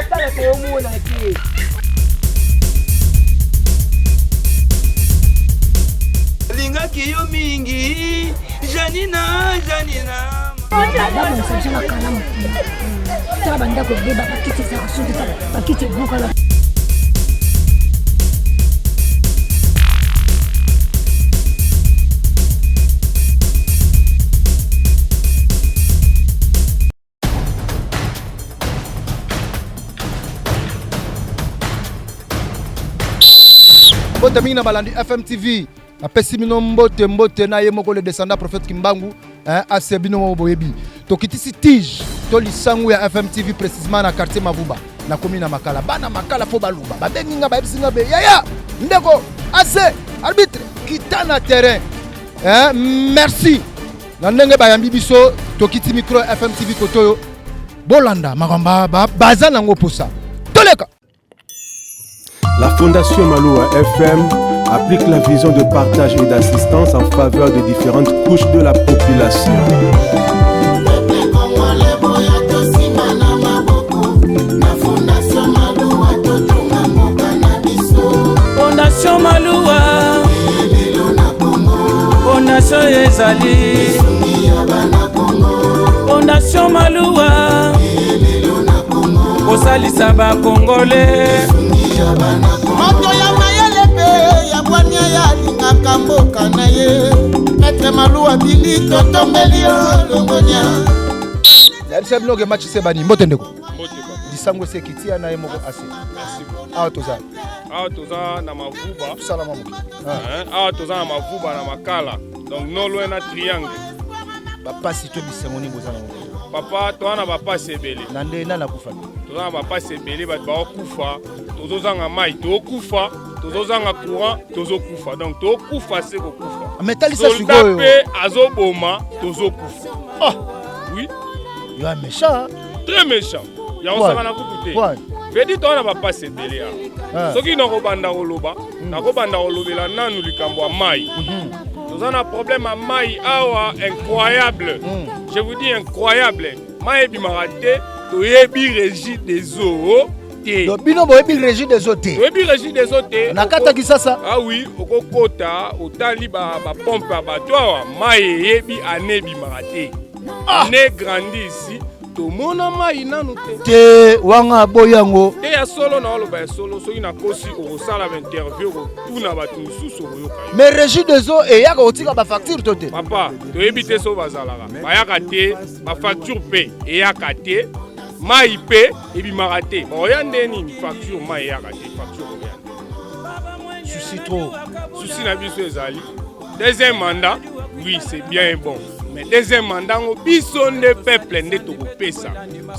Batala toomona te. Lingaki yo mingi Janina Janina. Babongisa biso makala mokili. Tala bandako ebeba, bakiti ezalaka soki tala bakiti ebukana. Mbote mingi na balandi FMTV, napesi bino mbote mbote na ye moko le descendant prophète Kimbangu hein, ase bino moko boyebi. Tokitisi tige to lisangu ya FMTV précisément na quartier Mavuba, nakomi na Makala. Bana Makala fo baloba, babengi nga bayebisi nga be yaya ndeko ase arbitre kita na terrain hein, merci na ndenge bayambi biso. Tokiti micro ya FMTV kotoyo, bolanda makambo baza nango posa toleka. La Fondation Maloua FM applique la vision de partage et d'assistance en faveur de différentes couches de la population. Fondation Maloua, Fondation ezali Fondation Maloua, kosalisa bakongole. Moto ya mayele mpe ya bwania ya alingaka mboka na ye. Maître Maluwa Bili, totombeli yo longonya. Nayebisa bino ke match sebani. Mbote ndeko. Lisango esi ekiti ya na ye moko ase. Awa toza. Awa toza na Mavuba. Salama moke. Awa toza na Mavuba na Makala. Donc non loin na triangle. Bapasi to bisengo nini boza nango? Papa, toza na bapasi ebele. Na nde nani akufa? Toza na bapasi ebele, bato bakokufa, tozozanga mai, tokokufa, tozozanga courant, tozokufa. Donc tokokufa se kokufa. Mais talisa Soldat sikoyo. mpe azoboma, tozokufa. Ah. Oui. Yo ya méchant. Très méchant. Ya kosaka na kutu te. Ouais. Vedi toza na bapasi ebele awa. Ah. Soki nakobanda koloba, nakobanda kolobela nanu likambo ya mai. Toza na problème ya mai awa incroyable. Je vous dis incroyable. Mai ebimaka te, toyebi régie des eaux te. Donc bino boyebi régie des eaux te. Toyebi régie des eaux te. Na kati ya Kisasa. Ah oui, okokota, otali ba pompe ya bato awa, mai eyebi ane ebimaka te. Ah. Ne grandi ici, tomona mai nanu te. Te wanga boyi yango. Te ya solo na oloba ya solo, soki nakosi okosala ba interview, okotuna bato mosusu okoyoka yo. Mais régie des eaux eyaka kotika ba facture to te? Papa, toyebi te so bazalaka. Bayaka te, ba facture pe eyaka te, mai pe ebimaka te. Baoya nde nini facture mai eyaka te, facture oya nde. Souci trop. Souci na biso ezali deuxième mandat, oui c'est bien et bon. Mais deuxième mandat ngo biso nde peuple nde tokopesa.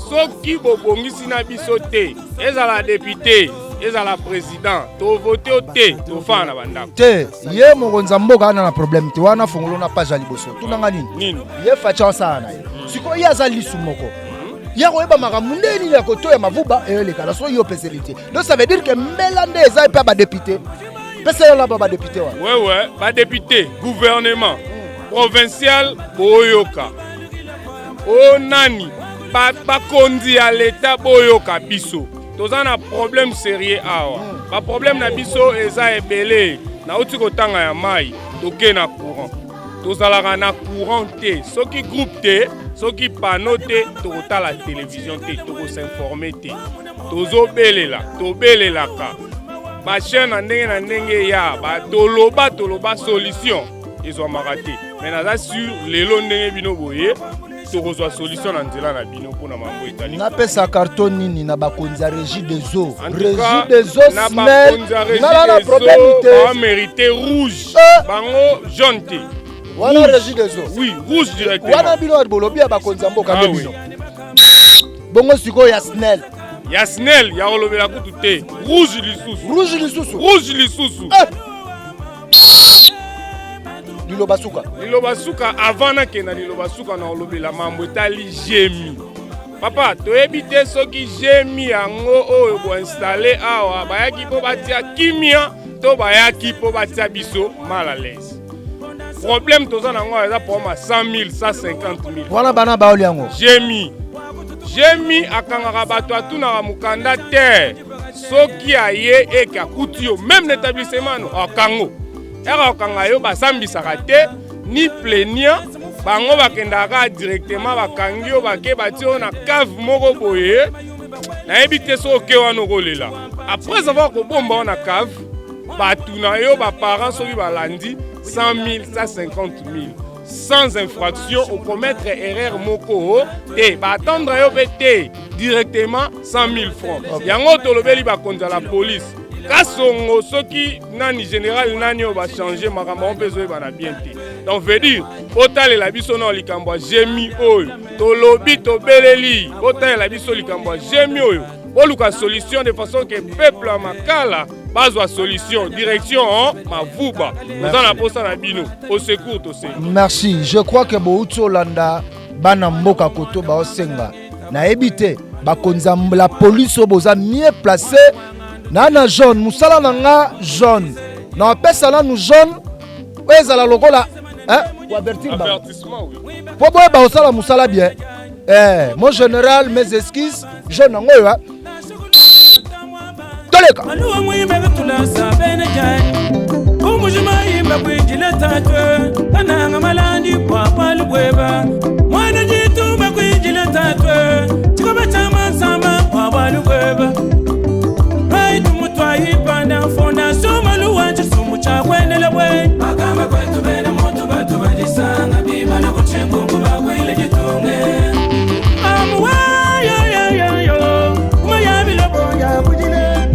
Soki bobongisi na biso te, ezala député, ezala président, tovote yo te, tofanda na bandako. Te, ye mokonzi ya mboka ana na problème te, wana fongolo na page ya liboso. Tunanga nini? Nini? Ye Fatshi asala na ye. Sikoyo ye aza lisu moko. Ya koyeba makambo nde nini ya kotoya mavuba eyolekana soki yo opeseli te. Donc ça veut dire que mbela nde eza epa ba député. Pesela na ba ba député wana. Ouais ouais, ba député, gouvernement provincial boyoka. O nani bakonzi ya l'État boyoka biso. Toza na problème sérieux awa. Ba problème na biso eza ebele. Nauti kotanga ya mai, toke na courant. Tozalaka na courant te. Soki groupe te, soki panneau te, tokotala télévision te, tokosinformer te. Tozobelela, tobelelaka. Ba chaîne na ndenge na ndenge ya, ba toloba, toloba solution ezwamaka te. Mais naza sur lelo ndenge bino boye, tokozwa solution na nzela na bino mpona mambo etali. Napesa carton nini na bakonzi ya régie des eaux? En tout Régie cas, des eaux, na Snel, bakonzi ya régie nala na des problème eaux, te. ba mérité rouge. Bango jaune te. Wana Rouge. régie des eaux. Oui, rouge directement. Wana bino bolobi ya bakonzi ya mboka Ah nde oui. bino. Bongo sikoyo ya Snel. Ya Snel ya kolobela kutu te. Rouge lisusu. Rouge lisusu. Rouge lisusu. Liloba suka. Liloba suka avant nakenda liloba suka na kolobela mambo etali Gemi. Papa, toyebi te soki Gemi yango oyo boinstalle awa bayaki mpo batia kimia to bayaki mpo batia biso mal à l'aise. Problème toza nango eza problème ya 100 000, 150 000. Wana bana baoli yango. Gemi. Jemi akangaka bato, atunaka mokanda te. Soki aye eke akuti yo même na établissement no, akango ere akokanga yo, basambisaka te ni plaignant. Bango bakendaka kaka directement, bakangi yo, bake batie yo na cave moko boye, nayebi te soki oke wana okolela. Après avoir kobomba yo na cave, bato na yo, baparent, soki balandi 100 000, 150 000, sans infraction okommettre erreur moko te, baattendre yo mpe te, directement 100 000 francs. Yango tolobeli bakonzi ya la police, Kasongo, soki nani, général nani oyo bachange makambo yango mpe ezoyebana bien te. Donc veut dire botalela biso na likambo ya gemi oyo tolobi, tobeleli, botalela biso likambo ya gemi oyo, boluka solution de façon que peuple ya Makala bazwa solution. Direction Mavuba, toza na posa na bino, au secours, tosengi. Merci. Je crois que bouti olanda bana mboka koto baosenga. Nayebi te bakonzi ya la police oyo boza mieux placé na jaune. Mosala na nga jaune, na opesa nanu jaune oyo ezala lokola koavertir bango Avertissement, oui. mpo boyeba kosala mosala bien. Mon général, mes excuses, jaune yango oyo toleka. Maluwa mwimbe betulasa bene jai umujima yimba kwijila tatwe kananga malandi papa lubweba mwana jitumba kwijila tatwe chikoba chama nsamba papa lubweba twayipanda fondation Maluwa chisumu chakwendele bwe makamba kwetu bene muntu batu bajisanga bibana kuchingungu bakwile jitunge amuwayoyoyoyo umayabilobo yabujile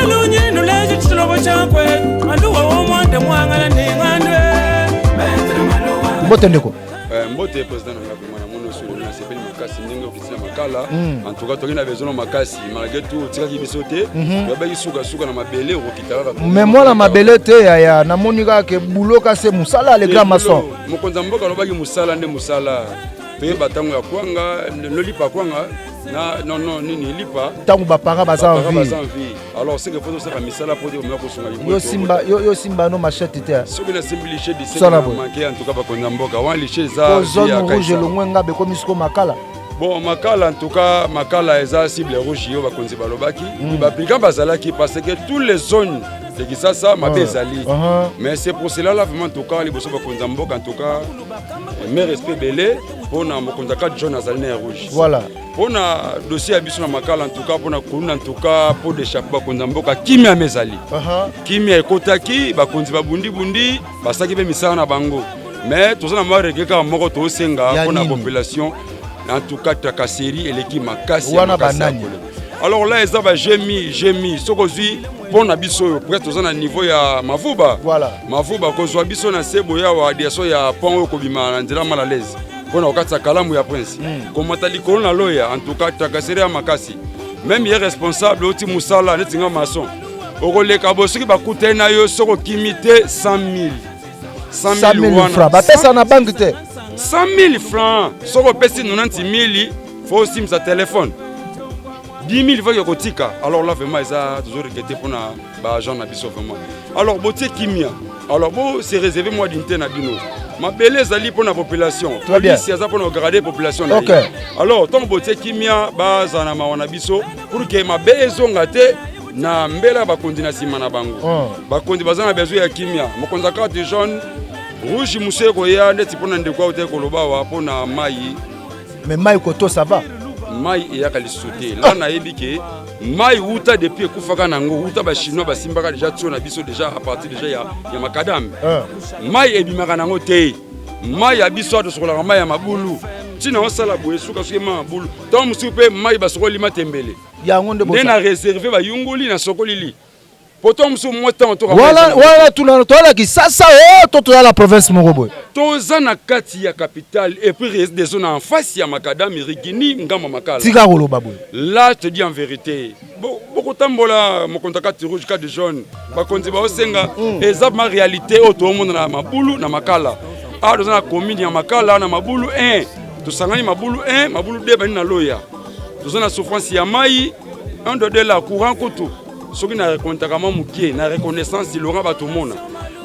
elunyinu leji chilobo chakwe Maluwa womwande mwangala ningandwe. Mbote, ndeko. Mbote, président na nga. Vraiment namoni osolo, nasepeli makasi ndenge okiti na Makala. En tout cas toki na besoin makasi. Malgré tout otikaki biso te, toyabaki sukasuka na mabele, okokita kaka. Mais mwana mabele te, yaya. Namoni kaka ke bulo kasi mosala, le grand maçon. Mokonzi ya mboka alobaki mosala nde mosala. Toyeba ntango ya kwanga nolipa kwanga na non non nini lipa. Ntango baparent baza en vie. Baza en vie. Alors c'est que faut tosala misala po te omeka kosunga. Yo simba, yo simba no machette te. Soki nasimbi liche Sala boye. Manke en tout cas bakonzi ya mboka wana liche eza po zone rouge elongwe, ngabe ekomi siko Makala. Bon, Makala, en tout cas Makala eza cible rouge. Yo bakonzi balobaki babrigand bazalaki parce que toutes les zones de Kisasa mabe ezali. Mais c'est pour cela là, vraiment, en tout cas liboso bakonzi ya mboka, en tout cas mes respect ebele mpona mokonzi ya 4 jaune azali na ya rouge. Mpona dossier ya biso na Makala, en tout cas mpona kuluna, en tout cas po d'échappe bakonzi ya mboka, kimia ma ezali. Kimia ekotaki, bakonzi babundibundi, basalaki mpe misala na bango. Mais toza na mwa regret kaka moko tosenga Ya mpona nini? population. En tout cas tracasserie eleki makasi ya Wana makasi ya banani? kolela. Alors là eza bagemi gemi. Soki ozwi mpo na biso oyo presque toza na niveau ya Mavuba. Mavuba kozwa biso na se boye awa, direction ya pont oyo kobima na nzela mal à l'aise mpona kokatisa kalamu ya prince, komata likolo na loya. En tout cas tracasserie ya makasi. Même ye responsable oti mosala neti nga maçon, okoleka boye, soki bakutani na yo, soki okimi te, 100 000. 100 000 francs bapesa na banque te. 100 000 francs, soki opesi 90 000, faut osimisa telefone 10 000 faki kotika. Alors là vraiment eza toujours regretté mpona baagent na biso vraiment. Alors botie kimia, alors bo se réserver mwa dignité na bino. Mabele ezali mpona population. Très bien. Polisi aza mpona kogarde population na ye. Alors ntango botie kimia, bazala na mawa na biso pour que mabe ezonga te na mbela ya bakonzi na nsima na bango. Bakonzi baza na besoin ya kimia. Mokonzi ya carte jaune rouge mosu ekoya ndeti mpona ndeko awo te koloba awa mpona mai. Mais mai koto, ça va? Mai eyaka lisusu te. La nayebi ke mai wuta depuis ekufaka nango, wuta bachinois basimbaka déjà tio na biso déjà à partir déjà ya macadam. Mai ebimaka nango te. Mai ya biso awa tosokolaka mai ya mabulu. Ntina osala boye, suka soki mai mabulu, ntango mosusu mpe mai basokoli matembele. Yango nde. Nde na réserve bayungoli na sokolili po ntango mosusu mwa ntango toka. Wana tuna, toyala Kisasa o to toyala province moko boye? Toza na kati ya capitale et puis des zones en face ya macadam, Rigini, ngambo Makala. Tika koloba boye. Là je te dis en vérité, bokotambola mokonzi ya carte rouge, carte jaune, bakonzi baosenga eza ma réalité oyo toomona na mabulu na Makala. Awa toza na commune ya Makala na mabulu 1, tosangani mabulu 1, mabulu 2, bani na loya. Toza na souffrance ya mai 1 2 2 la courant kutu. Soki na rekontaka mwa moke na reconnaissance, Laurent Batomona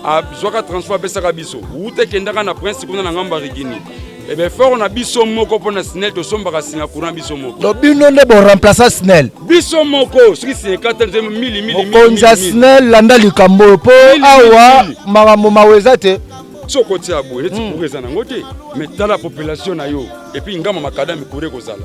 azwaka transport, apesaka biso wuta ekendaka na prince kuna na ngambo ya Rigini. Eh ben fort na biso moko mpo na SNEL, tosombaka singa courant biso moko. Donc bino nde bo remplacer SNEL? Biso moko, soki singa ekata mili mili. Mokonzi ya SNEL, landa likambo oyo, mpo awa makambo mawa eza te. Soki okotia boye neti courant eza nango te, mais tala population na yo. Et puis ngamba makadami, courant ekozala,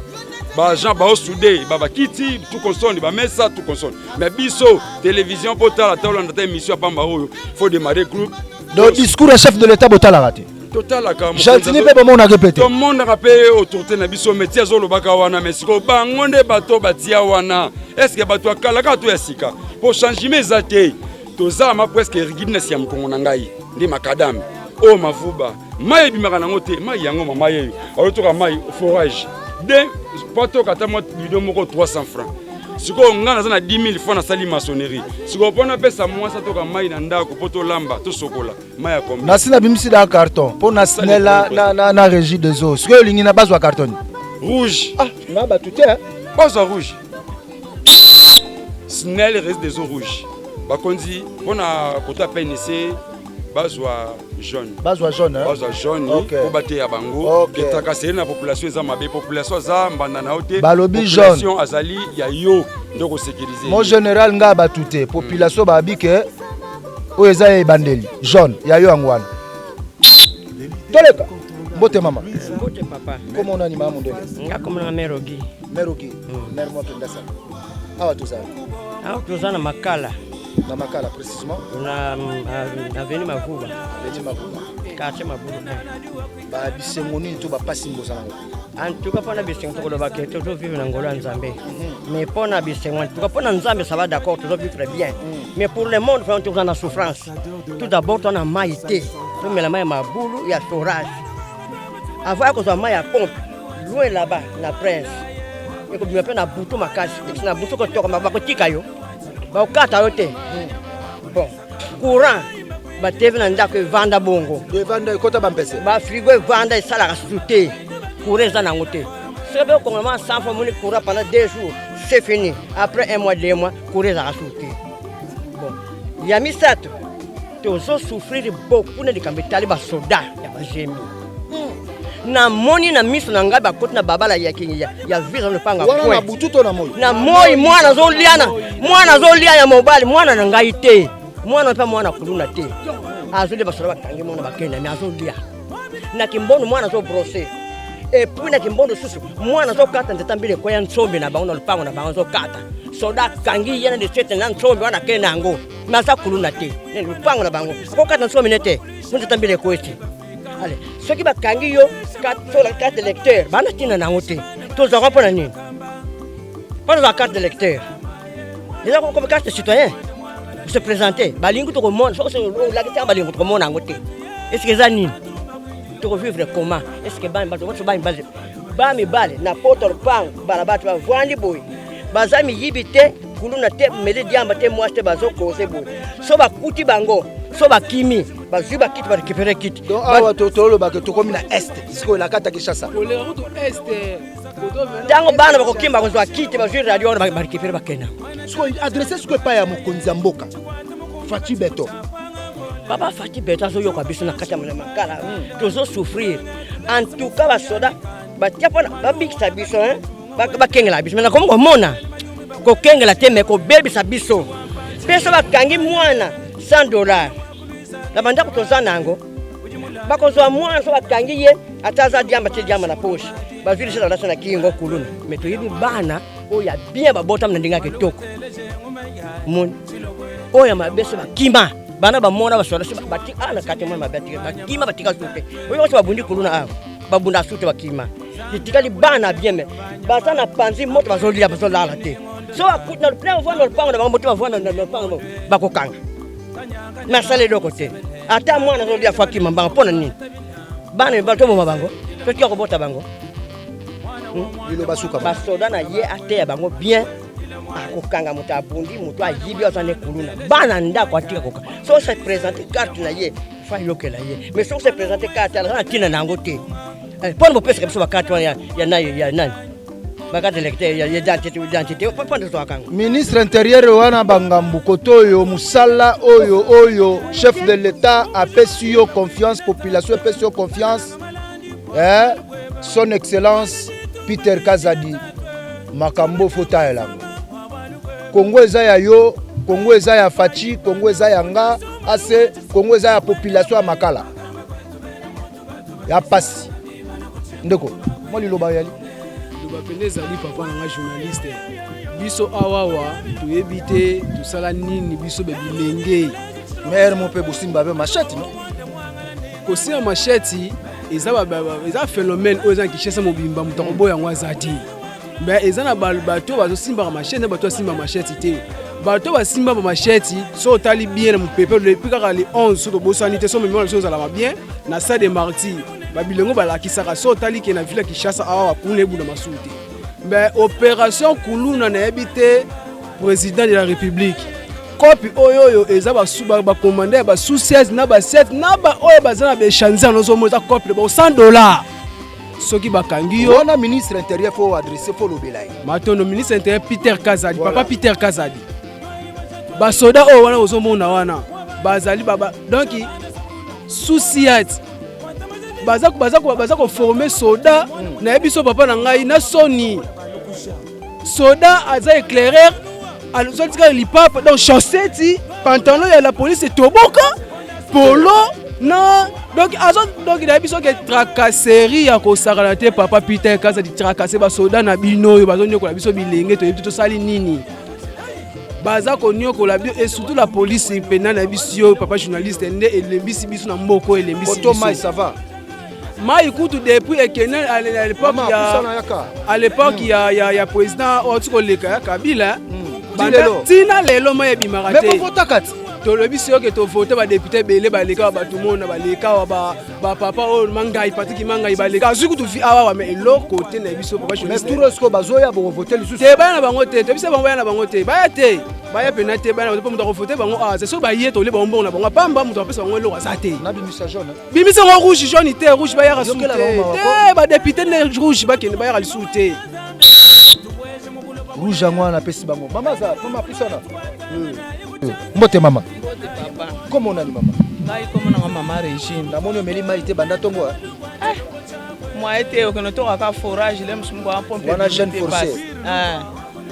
baagent baosude babakiti tout consonne, bamesa tout consonne, mais biso télévision mpo tala ta olanda ta émission ya pamba oyo, faut démarrer groupe. Donc discours ya chef de l'État botalaka te? Totalaka. Gentini mpe bomonaka mpe te? Tomonaka mpe autorité na biso, métier azolobaka wana, mais sikoyo bango nde bato batia wana, est-ce bato ya kala kaka to ya sika? Po changement eza te. Toza ma presque rigidness ya mokongo na ngai nde makadame oyo mavuba, mai ebimaka nango te. Mai yango mama yeyo azotoka mai forage de po atoka ata mwa bidon moko 300 francs. Sikoyo ngai naza na 10 000 francs, nasali maçonnerie. Sikoyo mpo napesa mwasi atoka mai na ndako mpo tolamba, tosokola, mai ya combien? Nasi nabimisi da carton mpo na SNEL na Régie des eaux. Sikoyo olingi na bazwa carton rouge? Ah, na bato te. Bazwa rouge, SNEL, Régie des eaux, rouge. Bakonzi mpona kota PNC bazwa jaune. Bazwa jaune? Bazwa jaune mpo bateya bango. Etrakaseli na population eza mabe. Population aza mbanda na yo te. Balobi jaune. Population azali ya yo nde kosécuriser. Mon général, ngai bato te. Population babi ke oyo eza ya ebandeli, jaune ya yo yango wana. Toleka. Mbote mama. Mbote papa. Komo nani, mama mondele? Nga komona Merogi. Merogi, mare mwa kendasa. Awa tozali? Awa toza na Makala. Na Makala, précisément? Na avenue Mavuba. Avenue Mavuba. Quartier Mavuba. Babisengo nini to bapasi bozala ngo? En tout cas, mpona bisengo, tokoloba ke tozovivre na ngolo ya Nzambe. Mais mpona bisengo, en tout cas mpona Nzambe, ça va, d'accord, tozovivre bien. Mais pour le monde, vraiment toza na souffrance. Tout d'abord, toza na mai te, tomela mai ya mabulu ya forage. Avant ya kozwa mai ya pompe loin là-bas na Prince, ekobima mpe na butu makasi. Ekisi na butu kotoka, bakotika yo, bakokata yo te. Bon, courant, baTV na ndako evanda bongo. Evanda, ekota bampese. Bafrigo evanda, esalaka susu te. Courant eza nango te. Soki mpe okongama 100 fois, omoni courant pendant 2 jours, c'est fini. Après un mois, 2 mois, courant ezalaka susu te. Bon, ya misato, tozosouffrir beaucoup na likambo etali basoda ya bagemi. Namoni na miso na ngai, bakoti na babala ya ville, lopanga. Wana na butu to na moi? Na moi. Mwana azolia na mwana azolia ya mobali, mwana na ngai te, mwana mpe mwana kuluna te, azolia. Basoda bakangi mwana, bakenda, me azolia na kimbondo, mwana azobrosser. Et puis na kimbondo susu, mwana azokata nzeta mbili ekoya ntsombe na bango na lupango na bango, azokata, soda akangi ye na lisete na ntsombe wana, akende na yango. Me aza kuluna te, lupango na bango, akokata ntsombe ne te mo nzeta mbili ekoyi te. Ale, soki bakangi yo sola carte d'électeur, bana ntina na yango te. Tozwaka mpo na nini? Mpo tozwa carte d'électeur, eza comme carte citoyen, se présenter. Balingi tokomona, soki olakisi yango, balingi tokomona yango te. Est-ce eza nini? Tokovivre comment? Est-ce bani bato bamibale, bamibale na poto lopango bala, bato bavwandi boye, baza miyibi te, kuluna te, meli diamba te, mwasi te, bazokoze boye. So bakuti bango, so bakimi, bazwi bakiti, barécupérer kiti. Donc awa tolobaka tokomi na Est sikoyo, na kati ya Kinshasa. Ntango bana bakokima, bakozwa kiti, bazwi radio wana, barécupérer, bakenda. Sikoyo adresse sikoyo epai ya mokonzi ya mboka Fatshi Béton. Papa Fatshi Béton azoyoka biso na kati ya Makala, tozosouffrir. En tout cas basoda batia mpona babikisa biso, bakengela biso. Me nakomi komona kokengela te, me kobebisa biso mpe. So bakangi mwana, 100 dollar na bandako toza nango, bakozwa mwana. So bakangi ye, ata aza diamba te, diamba na poche, bazwi lisala alasa na kingo, kuluna. Me toyebi bana oyo ya bien, babotama na ndenge ya kitoko. Moni oyo ya mabe, so bakima bana, bamona basoda, so batika na kati, mona mabe, bakima, batika su te. Oyo nyonso babundi kuluna awa, babunda su te, bakima. Etikali bana bien, me baza na panzi moto, bazolia, bazolala te. So bakuti na bavanda lopango na bango, moto bavanda na lopango, bakokanga. Me asala eloko te. Ata mwana azolia, fo akima mbanga. Mpo na nini? Bana mibali, toboma bango, totika kobota bango? Liloba suka. Basoda na ye ateya bango bien. Akokanga moto abundi, moto ayibi, aza ne kuluna, bana ndako atika koka. So se présente carte na ye, fa ayokela ye. Mais soki se présente carte, aza na ntina na yango te. Mpona bopesaka biso bacarte wana ya nani, ya nani, bacarte électeur, ya identité, mpona tozwaka yango? Ministre intérieur wana, bangambu kote oyo, mosala oyo chef de l'État apesi yo confiance, population epesi yo confiance. Eh, son excellence Peter Kazadi makambo fo talela yango. Congo eza ya yo, Congo eza ya Fatshi, Congo eza ya nga, ase Congo eza ya population ya Makala. Ya pasi. Ndeko, mwa liloba yali. Liloba mpenza ezali papa na nga journaliste. Biso awawa toyebi te tosala nini biso be bilenge. Maire mo mpe bosimba be machette no? Kosimba machette eza eza phénomène oyo eza na Kinshasa mobimba moto akoboya yango aza te. Mais eza na bato oyo bazosimbaka machette na bato basimba machette te. Bato basimba ba machette so otali bien na mopepe depuis kaka le 11 so tobosani te so mémoire na biso ezalaka bien na stade des Martyrs babilengo balakisaka so otali ke na ville ya Kinshasa awa kuna ebunda masumu te. Mais opération kuluna nayebi te président de la République kopi oyo oyo eza bacommande ya ba sous 16 na ba 7 na ba oyo baza na baechange yango ozomona eza kopi ba 100 $ soki bakangi yo. Wana ministre intérieur faut adresser, faut lobela ye. Matondo ministre intérieur Peter Kazadi, voilà. Papa Peter Kazadi. Basoda oyo wana ozomona wana bazali baba donc sous-ciat baza baza baza koforme soda nayebi so papa na ngai na soni soda aza éclaireur azotika lipapa donc chaussette pantalon ya la police etoboka polo na donc azo donc nayebi soki tracasserie ya kosakana te papa Peter Kazadi tracasse basoda na bino oyo bazonyokola biso bilenge toyebi te tosali nini baza konyokola bio et surtout la police mpena na biso yo papa journaliste nde elembisi biso na mboka oyo elembisi biso mai ça va mai kutu depuis ekende à l'époque ya à l'époque ya ya ya président oyo koleka ya Kabila tina lelo mai ebimaka te. Tolobi soki ke tovote badéputé ebele baleka bato mona baleka bapapa oyo Mangai Patrik Mangai baleka azwi kutu vi awawa mais eloko te na biso papa. Journaliste bazoya bokovote lisusu te baya na bango te toyebisa bango baya na bango te baya te baya pena te baya na mpo moto akovote bango awa soki baye tolie bango mbongo na bango pamba moto apesa bango eloko aza te. Nabimisa jaune. Bimisa yango rouge jaune te rouge bayaka su te te badéputé nde rouge bakende bayaka lisusu te. Rouge yango wana apesi bango mama aza mama pusana. Mbote mama. Mbote papa. Komo nani mama? Ngai komo nanga mama Regine. Namoni omeli mai te banda ntongo. Moyen te okende tokaka forage le mosusu moko apompe. Wana jeune forcé.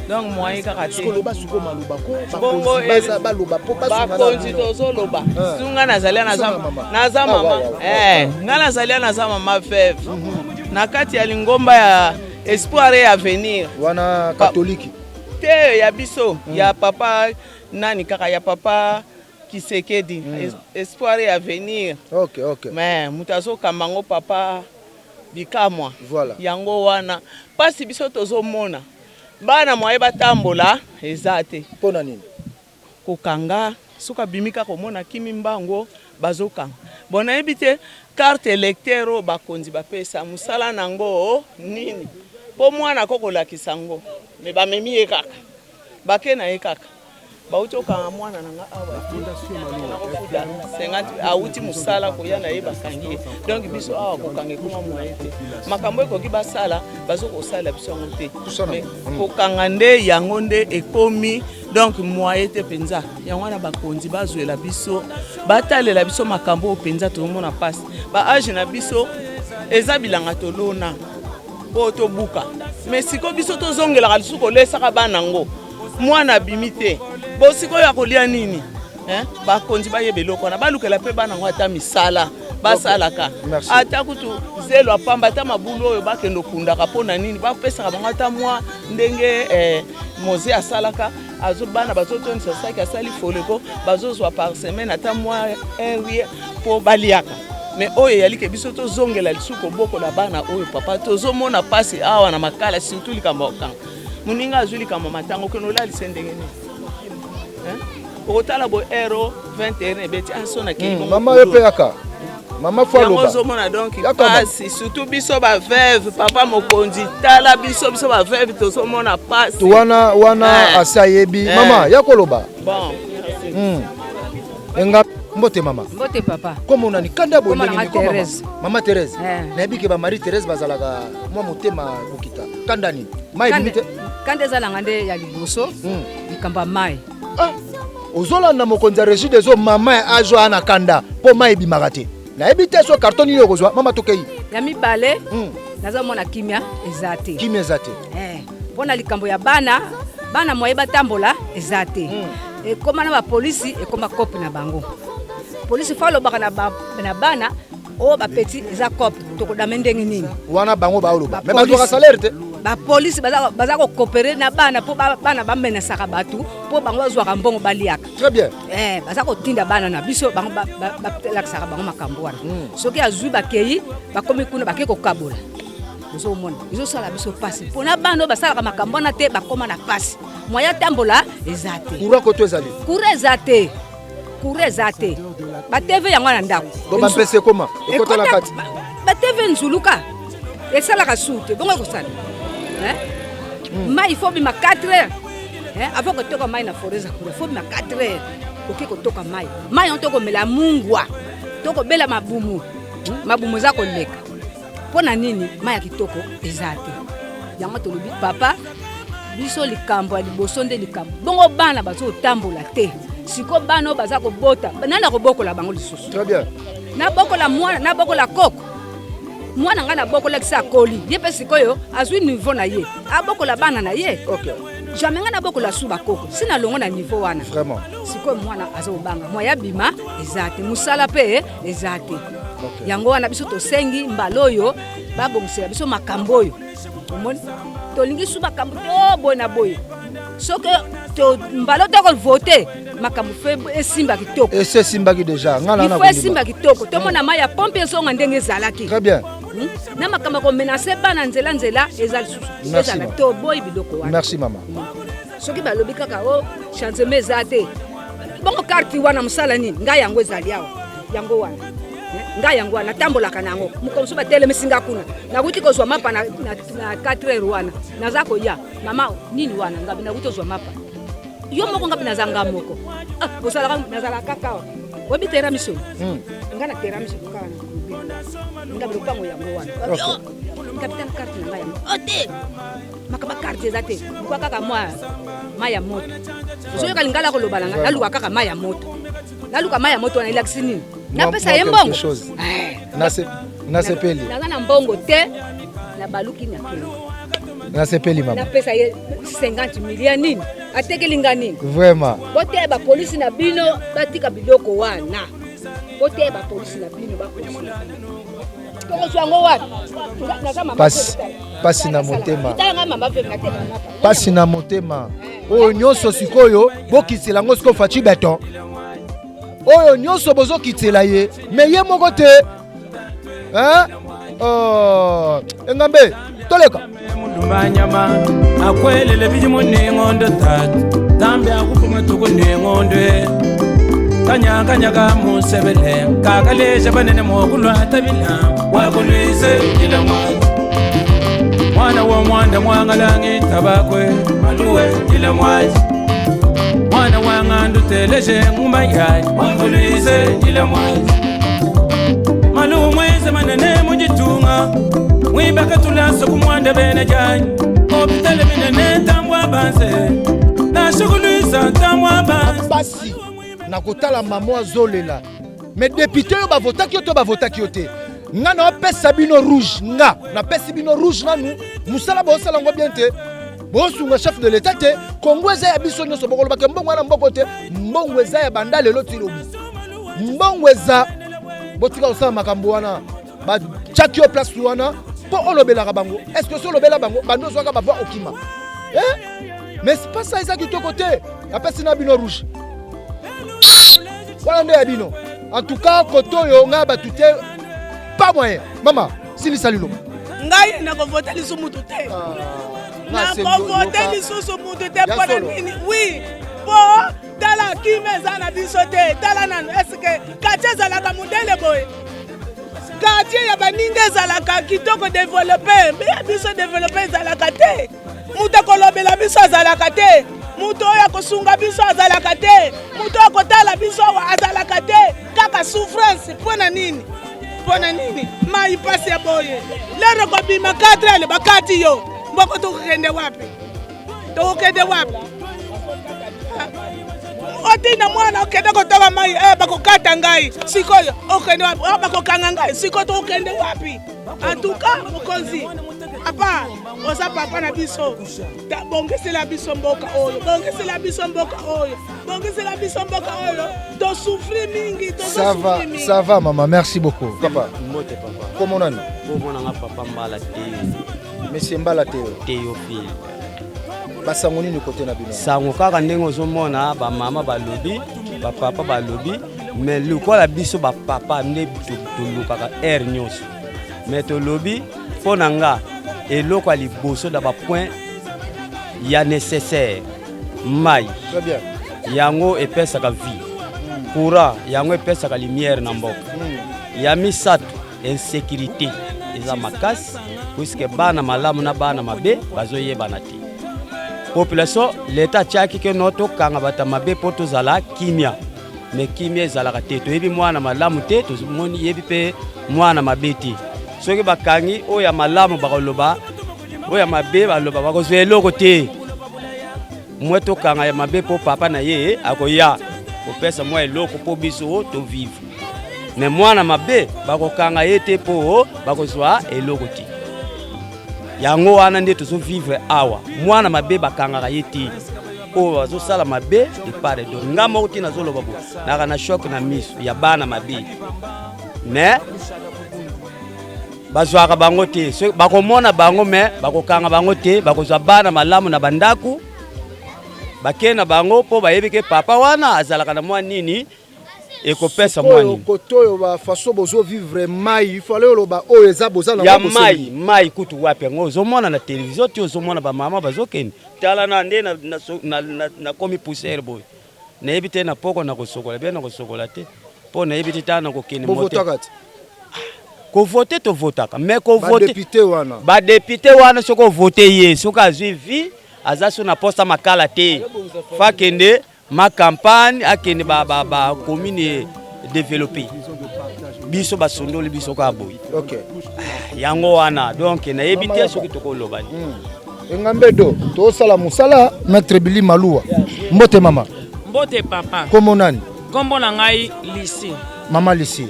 Donc moyen kaka te. Koloba sikoyo maloba ko bakonzi baloba po bakonzi tozoloba su ngai nazali naza mama ngai nazali naza mama veuve na kati ya lingomba ya Espoir et Avenir. Wana catholique? Te ya biso ya papa nani kaka ya papa Kisekedi. Espoir et Avenir. Mais moto azokamba yango papa Bikamwa. Voilà. Yango wana mpasi biso tozomona bana moye batambola eza te. Mpo na nini? Kokanga soki abimi kaka omona kimi mbango bazokanga. Bon nayebi te carte électeur oyo bakonzi bapesa mosala nango nini mpo mwana ako kolakisa yango me bamemi ye kaka bake na ye kaka bauti okanga mwana na nga awa nakofuta 50 awuti mosala koya na ye bakangi ye. Donc biso awa kokanga ekoma moyen te makambo ekoki basala bazokosala biso yango te kokanga nde yango nde ekomi donc moyen te mpenza. Yango wana bakonzi bazwela biso batalela biso makambo oyo mpenza tozomona mpasi baage na biso eza bilanga tolona mpo tobuka mais sikoyo biso tozongelaka lisusu kolesaka bana yango mwana abimi te bo sikoyo akolia nini? Bakonzi bayeba eloko wana balukela mpe bana yango ata misala basalaka ata kutu zelo apamba ata mabulu oyo bakende okundaka mpo na nini bapesaka bango ata mwa ndenge moze asalaka azo bana bazotondisa saki asali foleko bazozwa par semaine ata mwa un rien mpo baliaka mais oyo eyali ke biso tozongela lisusu kobokola bana oyo papa tozomona mpasi awa na Makala surtout likambo ya kokanga moninga azwi likambo matango okende olalisa ndenge nini okotala boye ero 21 ebeti aso nakei. Mama yo mpe yaka mama fo aloba. Ozomona donc pasi surtout biso baveuve papa mokonzi tala biso biso baveuve tozomona pasi. Wana wana asi ayebi mama ya koloba. Bon. Enga mbote mama. Mbote papa. Komo nani kanda boye ndenge nini mama? Mama Thérèse. Nayebi ke bamarie Thérèse bazalaka mwa motema kokita kanda nini mai ebimi te. Kanda ezalanga nde ya liboso likambo ya mai. Ozolanda mokonzi ya Régie des eaux mama azwa na kanda mpo mai ebimaka te nayebi te so carton nini okozwa mama tokei. Ya mibale, nazomona kimia eza te. Kimia eza te. Eh, mpo na likambo ya bana, bana moye batambola eza te. Ekoma na bapolisi, ekoma cope na bango. Polisi fa alobaka na, ba, na bana oyo bapeti eza cope, tokodame ndenge nini? Wana bango baoloba. Mais bazwaka salaire te. Bapolisi baza, baza kokopere na bana mpo ba, bana bamenasaka bato mpo bango bazwaka mbongo baliaka. Très bien. Eh, baza kotinda bana na biso bango balakisaka bango makambo wana. Soki azwi bakei bakomi kuna bakei kokabola. Ozomona ezosala biso mpasi mpona bana oyo basalaka makambo wana te, bakóma na mpasi, moya tambola eza te. Courant koto ezali? Courant eza te, courant eza te. Ba TV yango na ndako. Donc bampese ekoma ekota na kati. Ba TV nzuluka esalaka su te, bongo ekosala mai faut bima 4 heures avant kotoka mai na forêt eza courant, faut bima 4 heures oke kotoka mai. Mai yango tokomela mungwa, tokobela mabumu, mabumu eza koleka. Mpo na nini mai ya kitoko eza te? Yango tolobi papa biso likambo ya liboso nde likambo bongo bana bazotambola te. Sikoyo bana oyo baza kobota, nani akobokola bango lisusu? Très bien. Nabokola mwana, nabokola koko mwana ngai nabokolakisa akoli ye mpe sikoyo azwi niveau na ye, abokola bana na ye. Jamais ngai nabokola su bakoko si nalongo na niveau wana. Vraiment. Sikoyo mwana azobanga moya bima eza te, mosala mpe eza te. Yango wana biso tosengi mbala oyo babongisela biso makambo oyo. Omoni tolingi su makambo te o boye na boye. Soki mbala tokovote makambo fe esimba kitoko. Esi esimbaki déjà. Nga na Il faut esimba kitoko, tomona mai ya pompe ezonga ndenge ezalaki. Très bien. Na makambo ya komenase bana nzela nzela eza lisusu ezala toboyi biloko wana. Merci mama. Soki balobi kaka o changement eza te, bongo carte wana mosala nini? Ngai yango ezali awa, yango wana ngai yango wana natambolaka na yango. Mokolo mosusu batelemisi nga kuna, nakuti kozwa mapa na 4 heures wana naza koya mama nini wana ngabi nakuti kozwa mapa yo moko ngabi naza nga moko. Ozalaka nazalaka kaka awa oyebi tera miso nga na tera miso kaka na ngabi lopango yango wana ngabi tala carte na ngai yango o te makambo carte eza te, luka kaka mwa mai ya moto. Ozoyoka lingala koloba na ngai, naluka kaka mai ya moto, naluka mai ya moto wana elakisi nini? Napesa ye mbongo. Nasepeli. Naza na mbongo te, nabaluki na kende. Nasepeli mama. Napesa ye 50 million nini? Atekeli nga nini? Vraiment. Boteya bapolisi na bino batika biloko wana. Boteya bapolisi na bino, bapolisi na bino. Tokozwa yango wapi? Pasi, pasi na motema. Pasi na motema. Oyo nyonso sikoyo bokitela yango sikoyo Fatshi Beton. Oyo nyonso bozokitela ye, mais ye moko te. Hein? Oh, engambe toleka. Mulumbanyama akwelele bijimu ni ngondo tatu tambi akufuma tuku ni ngondo kanyakanyaga musebele kakaleja banene mokulwa tabila wakulwise ila mwana mwana wa mwanda mwangalangi tabakwe maluwe ila mwaji mwana wa ngandu teleje ngumba yayi wakulwise ila mwaji malu mweze manene mujitunga mwibaka tulaso kumwanda bene janyi opitale minene tambwa banze nashukulwisa tambwa banze. Basi nakotala mama azolela, mais député oyo bavotaki yo to bavotaki yo te, nga na opesa bino rouge, nga napesi bino rouge nanu mosala bosala yango bien te, bosunga chef de l'état te. Kongo eza ya biso nyonso, bokolobaka mbongo wana mboko te, mbongo eza ya banda lelo ti lobi, mbongo eza. Botika kosala makambo wana, batiaki yo place wana mpo olobelaka bango. Est ce que so olobela bango bando ozwaka bavoi okima? Mais c'est pas ça, eza kitoko te. Napesi na bino rouge wana nde ya bino. En tout cas koto oyo ngai bato te, pas moyen. Mama silisa liloba. Ngai nakovote lisusu mutu te, nakovote lisusu mutu te. Mpona nini? Oui, po tala kima eza na biso te. Tala nanu, eske quartier ezalaka modele boye? Quartier ya baninga ezalaka kitoko développé, mais ya biso développé ezalaka te. Moto akolobela biso azalaka te, moto oyo akosunga biso azalaka te, moto oyo akotala biso awa azalaka te. Kaka souffrance. Mpo na nini? Mpo na nini mai mpasi ya boye? Lero kobima 4 heures bakati yo mboko, tokokende wapi? Tokokende wapi? Otinda mwana okende kotoka mai, eh, bakokata ngai sikoyo, okende wapi? Oh, bakokanga ngai sikoyo, tokokende wapi? En tout cas mokonzi, papa, oza papa na biso, bongisela biso mboka oyo, bongisela biso mboka oyo, bongisela biso mboka oyo, tosouffrir mingi. Ça va, ça va maman, merci beaucoup papa. Mbote papa. Kombo nani? Kombo nanga papa Mbala te. Monsieur Mbala te. Théophile. Basango nini kote na bino? Sango kaka ndenge ozomona bamama balobi, bapapa balobi, mais lokola biso bapapa nde tolukaka heure nyonso, mais tolobi mpo na nga eloko ya liboso na bapoint ya nécessaire, mai. Très bien. Yango epesaka vie, courant yango epesaka lumière na mboka. Ya misato, insécurité eza makasi, puisque bana malamu na bana mabe bazoyebana te. Population, leta atiaki ke no tokanga bato ya mabe mpo tozala kimia, me kimia ezalaka te. Toyebi mwana malamu te, tomoni yebi mpe mwana mabe te. Soki bakangi oyo ya malamu, bakoloba oyo ya mabe, baloba bakozwa eloko te. Mwe tokanga ya mabe mpo papa na ye akoya kopesa mwa eloko mpo biso tovivre, me mwana mabe bakokanga ye te mpo bakozwa eloko te. Yango wana nde tozovivre awa, mwana mabe bakangaka ye te, oyo bazosala mabe de part et d'autre. Nga moko te nazoloba bo naka na choc na miso ya bana mabe, mais bazwaka bango te. Soki bakomona bango, me bakokanga bango te, bakozwa bana malamu na bandako, bakei na bango mpo bayebi ke papa wana azalaka na mwa nini ekopesa mwa nini. Kote oyo bafaçon bozovivre, mai ifale oloba oyo eza boza na ya mai. Mai kutu wapi? Yango ozomona na televizio ti ozomona bamama bazokende. Tala na nde nakomi poussière boye, nayebi te na poko nakosokola bien, nakosokola te mpo nayebi te. Tala, nakokende. Bovotaka te? Kovote, tovotaka, mais kovote badéputé wana. Badéputé wana, soki ovote ye, soki azwi vie, aza so na posa makala te, fa akende ma campagne, akende bacommune développé. Biso basondoli biso kaka boye. Yango wana donc nayebi te soki tokoloba nini. Engambe do tosala mosala. Maître Bili Maluwa, mbote mama. Mbote papa. Kombo nani? Nkombo na ngai Lisi. Mama Lisi.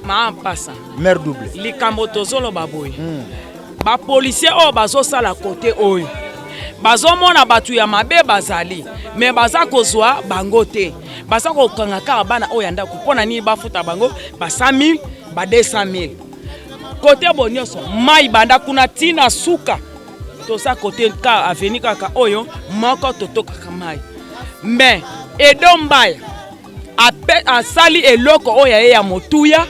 Maa mpasa. Mare double. Likambo tozoloba boye, bapolicier oyo bazosala kote oyo, bazomona bato ya mabe bazali, me baza kozwa bango te, baza kokanga kaka bana oyo ya ndako. Mpo na nini bafuta bango ba 100 000, ba 200 000? Kote bo nyonso mai banda kuna ntina suka, toza kote ka aveni kaka oyo moko totokaka mai. Me Edo Mbaya asali eloko oyo ya ye ya motuya,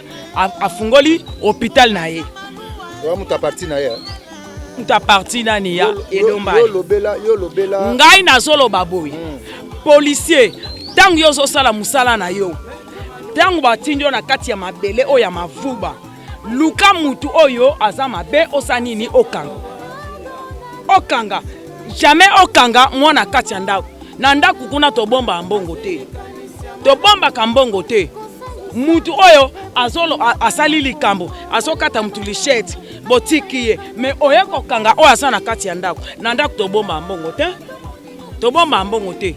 afungoli hôpital na ye. Oya moto aparti na ye. Moto aparti nani ya Edo Mbaya? Yo lobela. Ngai nazoloba boye, policier, ntango yo ozosala mosala na yo, ntango batindi yo na kati ya mabele oyo ya Mavuba, luka mutu oyo aza mabe, osala nini? Okanga, okanga jamais okanga mwana kati ya ndako. Na ndako kuna tobombaka mbongo te, tobombaka mbongo te. Mutu oyo asali likambo, azokata mutu lichete, botiki ye, me oye kokanga oyo aza na kati ya ndako. Na ndako tobombaka mbongo te, tobombaka mbongo te,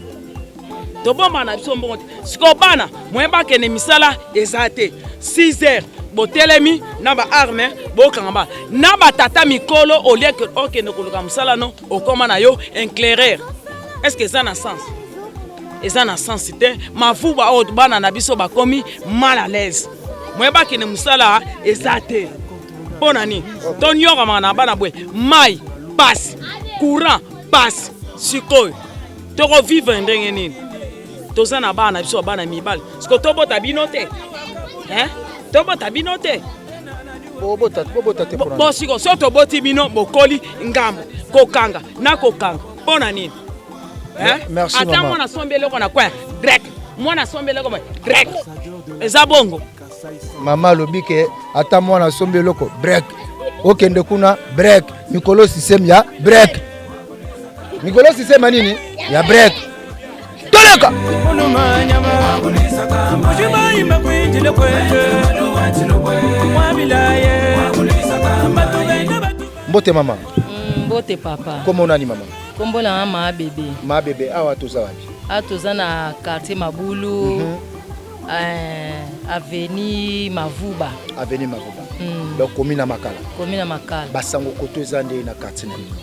tobombaka na biso mbongo te. Sikoyo bana moye bakende misala eza te. 6 heures botelemi na baarme, bokanga bana na batata mikolo. Olie okende koluka mosala no, okóma na yo éclaireur. Est ce que eza na sens? Eza na sens te. Mavuba oyo, bana na biso bakomi mal à l'aise, moye bakende mosala eza te. Mpo na nini tonyokamaka na bana boye? Mai pasi, courant pasi, sikoyo tokovivre ndenge nini? Toza na bana na biso, bana mibali. Siko tobota bino te, hein? Tobota bino te. Bobota te. Bo siko so toboti bino, bokoli ngambo kokanga na kokanga, mpo na nini? Merci. Ata mwana asombi eloko na coin, grec. Mwana asombi eloko boye, grec. Eza bongo. Mama alobi ke ata mwana asombi eloko, break, okende kuna, break. Mikolo système ya break, mikolo système ya nini ya break. Toleka. Mujimai makwinjile kwete mwabilaye. Mbote mama. Mbote papa. Kombo nani mama? Kombo na nga Maa Bebe. Maa Bebe, awa toza wapi? A toza na quartier Mabulu. Mm -hmm. Avenue Mavuba. Avenue Mavuba. Donc commune na Makala. Commune na Makala. Basango koto eza nde na quartier na bino.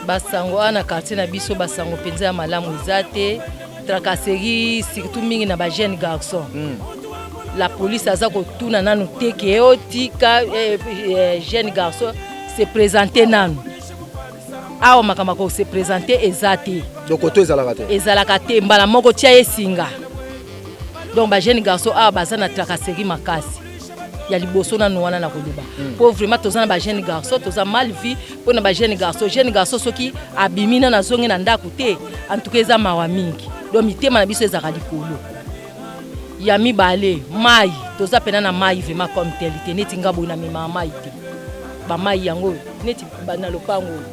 Basango awa na quartier na biso basango mpenza ya malamu eza te. Tracasserie surtout mingi na ba jeune garçon. La police aza kotuna nanu te ke otika eh, eh, jeune garçon se présenter nanu. Awa makambo ya ko se présenter eza te. Donc koto ezalaka te. Ezalaka te mbala moko tia ye singa. Donc ba jeune garçon awa baza na tracasserie makasi. Ya liboso nanu wana na koloba. Po vraiment toza na ba jeune garçon, toza mal vu po na ba jeune garçon. Jeune garçon soki abimi nanu azongi na ndako te, en tout cas eza mawa mingi. Donc mitema na biso ezalaka likolo. Ya mibale, mai, toza pena na mai vraiment comme tel te, neti nga boye na memaka mai te. Ba mai yango neti na lopango oyo,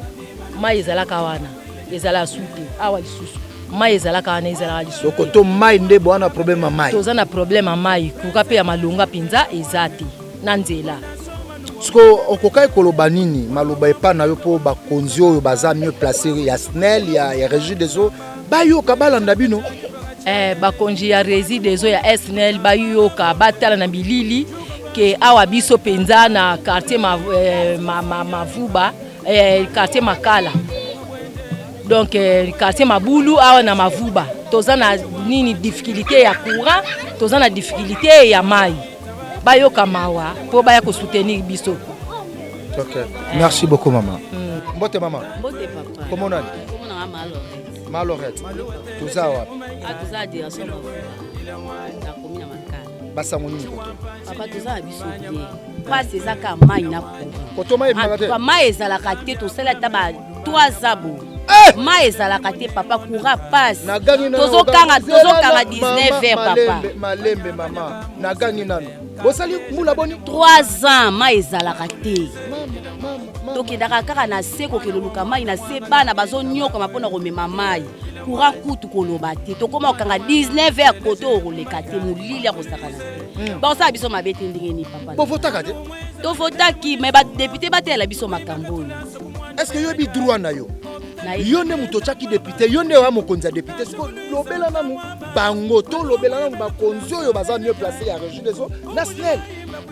mai ezalaka wana, ezalaka su te, awa lisusu mai ezalaka wana, ezalaka lisusu te. Sokoto mai nde boa na problème ya mai. Toza na problème ya mai, kuka pe ya malonga penza eza te na nzela. Siko okokaki koloba nini maloba epa na yo po bakonzi oyo baza mieux placé ya SNEL ya Régie des eaux bayoka balanda bino? Bakonzi ya Régie des eaux ya SNEL bayoka batala na bilili ke awa biso penza na quartier Mavuba, quartier Makala. Donc quartier Mabulu awa na Mavuba toza na nini difficulté ya courant, toza na difficulté ya mai. Bayoka mawa po baya ko soutenir biso. Ok, merci beaucoup maman. Mbote maman. Mbote papa. Comment nani? Comment na Malorette. Malorette. Toza wapi? Ah, toza direction Mavuba. Na commune ya Makala. Basango nini koto? Papa toza na biso te. Pasi eza ka mai na courant. Koto mai ebimaka te? En tout cas, mai ezalaka te, tosali ata ba 3 ans boye. Mai ezalaka te papa, courant passe. Nagangi nanu, Tozokanga, zela tozokanga na 19 heures, mama, papa. Malembe, malembe mama. Nagangi nanu. Bosali mbula boni? 3 ans mai ezalaka te. Tokendaka kaka na se kokende koluka mai na se, bana bazonyokama mpona komema mai. Courant kutu koloba te. Tokoma kokanga 19 heures koto oyo koleka te, molili ya kosakana te. Bakosala biso mabe te ndenge nini papa? Bovotaka te? Tovotaki, mais ba député batelela biso makambo oyo. Est-ce que yoyebi droit na yo? Yo nde moto otiaki député, yo nde oya mokonzi ya député. Siko lobela nanu bango, to lobela nanu bakonzi oyo baza mieux placé ya Régie des eaux na SNEL.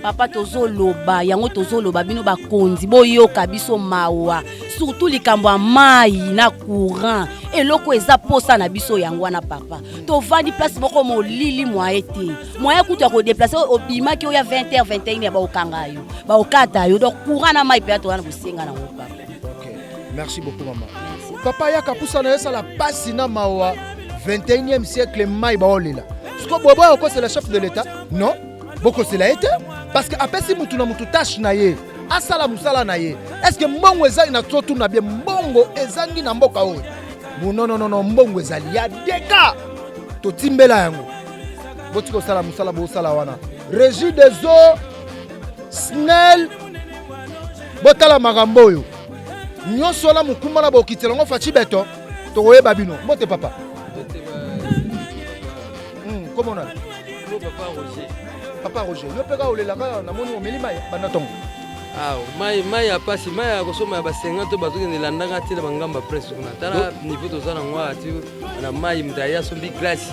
Papa, tozoloba yango, tozoloba bino bakonzi boyoka biso mawa, surtout likambo ya mai na courant. Eloko eza posa na biso yango wana papa. Tovandi place moko molili moye te, moye kutu ya kodeplace obimaki oya vingt heures, vingt et une heures, baokanga yo, baokata yo. Donc courant na mai mpenza toza na bosenga nango papa. Ok, merci beaucoup mama. Merci. Papa yaka pusa na yosala pasi na mawa 21e siècle mai baolela. Siko bobo okosela chef de l'État? Non, bokosela ye te parce que apesi mutu na mutu tâche na ye, asala musala na ye. Est-ce que mbongo ezangi na totuna bien, mbongo ezangi na mboka oyo? Non, non, non, non, mbongo ezali ya deka. Totimbela yango. Botiki kosala musala bosala wana. Régie des eaux, SNEL, botala makambo oyo. Nyonso wana mokumba na bokitela yango Fatshi Beton, tokoyeba bino. Mbote papa. Comment on a? Papa Roger. Papa Roger, yo peka olelaka namoni omeli mai banda tongo. Ah, mai, mai ya pasi, mai ya kosomba ya ba 50 to bazokende landaka ti na bangamba presse kuna. Tala niveau toza na ngwa ti na mai mutu aya asombi glace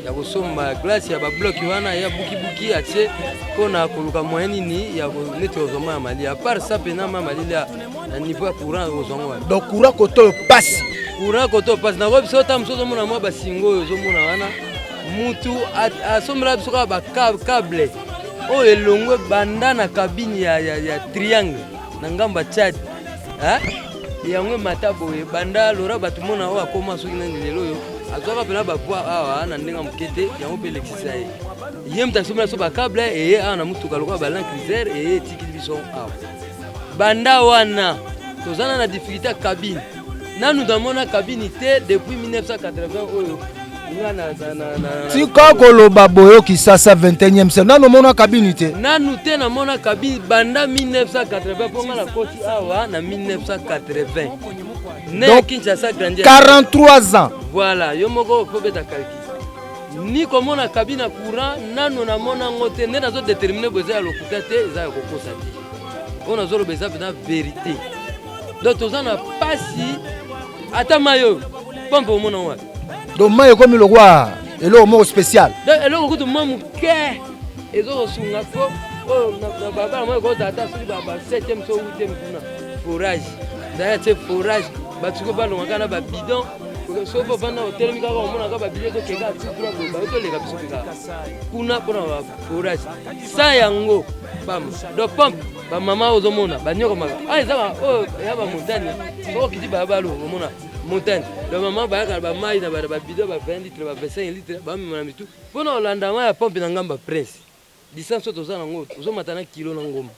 ya kosomba glace ya ba bloc wana ya buki buki atie mpona koluka moyen nini ya neti kozwa mai ya malili. À part ça pena mai ya malili ya na niveau ya courant kozwa ngo wapi? Donc courant koto oyo pasi. Courant koto oyo pasi. Nakoyebi biso ata mosusu ozomona mwa basingo oyo ozomona wana mutu asombela biso kaka ba cable oyo elongwe banda na cabine ya triangle na ngambo ya Tchad. Hein? Yango emata boye banda lora bato mona oyo akoma soki nani lelo oyo azwaka mpena ba voix awa na ndenge ya moke te, yango mpe elekisa ye. Ye moto asombela biso ba cable eye awa na motuka lokola ba Land Cruiser eye etikili biso awa. Banda wana toza na difficulté ya cabine. Nanu namona cabine te depuis 1980 oyo nga na, na, na, na, na, Tika koloba boyo Kisasa 21e siècle. Nanu omona cabine te? Nanu te namona cabine banda 1980 mpo nga nakoti awa na 1980. Ne Donc, Kinshasa grandi 43 ans. Voilà, yo moko faut beta calcul. Ni komona cabine ya courant nanu namona ngo te, nde nazo déterminer boye eza ya lokuta te, eza ya kokosa te. Oyo nazoloba eza mpenza vérité. Donc toza na pasi ata mai oyo pompe omona wapi? Donc mai ekomi lokwa eloko moko spécial. Donc eloko kutu mwa moke ezokosunga po oyo na balabala moko ekozala ata soki ba 7e so 8e kuna forage ezali atie forage bato sikoyo balonga kaka na babidon soki bovanda otelemi kaka omona kaka babidon ezokeka tout droit boye bayo toleka biso mpe kaka kuna mpona baforage sa yango pamba donc pompe bamama ozomona banyokomaka ah eza oyo ya bamontagne soki okiti balabala okomona montagne donc mama bayaka na bamai na babidon ba 20 litre ba 25 litre bamema na mitu mpo na kolanda mai ya pompe na ngamba prince distance oyo toza nango ozomata na kilo na ngomba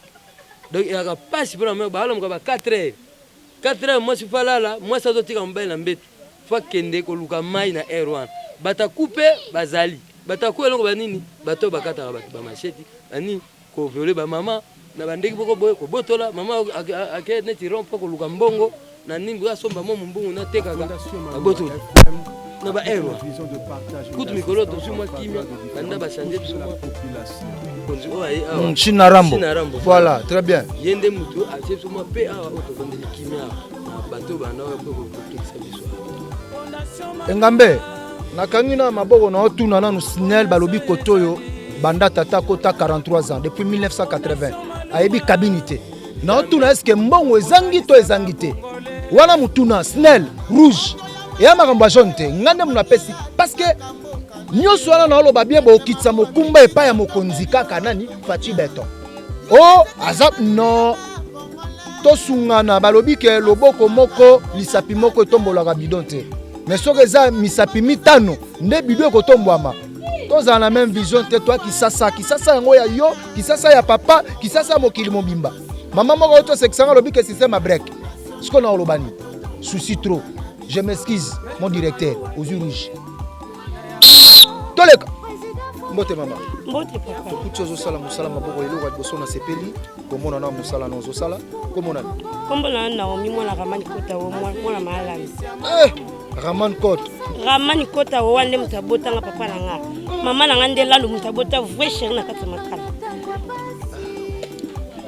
donc eyaka mpasi mpo na mai baalamuka ba 4 heures 4 heures mwasi fo alala mwasi azotika mobali na mbeto fo akende koluka mai na heure wana bataku mpe bazali bataku eloko banini bato oyo bakataka bato bamasheti banini ko violer ba mama na ba ndenge moko boye kobotola mama ake neti rond mpo koluka mbongo na nini boye asomba mwa mombongo natekaka babotoli na ba heure kutu mikolo tozwi mwa kimia banda bachange biso mwa mokonzi oyo aye awa China Rambo. Voilà, très bien. Ye nde motu atie biso mwa pe awa oyo tovandeli kimia na bato banda oyo mpe kokekisa biso. Engambe, nakangi na maboko na otuna nanu snel balobi kote oyo banda tata akota 43 ans depuis 1980 ayebi kabini te naotuna eske mbongo ezangi to ezangi te wana motuna snel rouge eya makambo ya jaune te ngai nde moto napesi parce que nyonso wana naoloba bien bokitisa mokumba epai ya mokonzi kaka nani faci beton o oh, aza no tosungana balobi ke loboko moko lisapi moko etombolaka bidon te mais soki eza misapi mitano nde bidon ekotombwama tozala na même vision te toi kisasa kisasa yango ya yo kisasa ya papa kisasa ya mokili mobimba mama moko oyo tosekisanga alobi ke système ya break sikoyo na oloba nini souci trop je m'excuse mon directeur ozwi rouge toleka mbote mama mbote papa tokuti ozosala mosala maboko eloko ya liboso nasepeli komona na mosala na ozosala komona kombo na naomi mwana ramani kota wo mwana maalami eh, raman kota ramani kota wo wana nde moto abotanga papa na nga mama na nga nde lalo moto abota vrai chéri na kati ya makala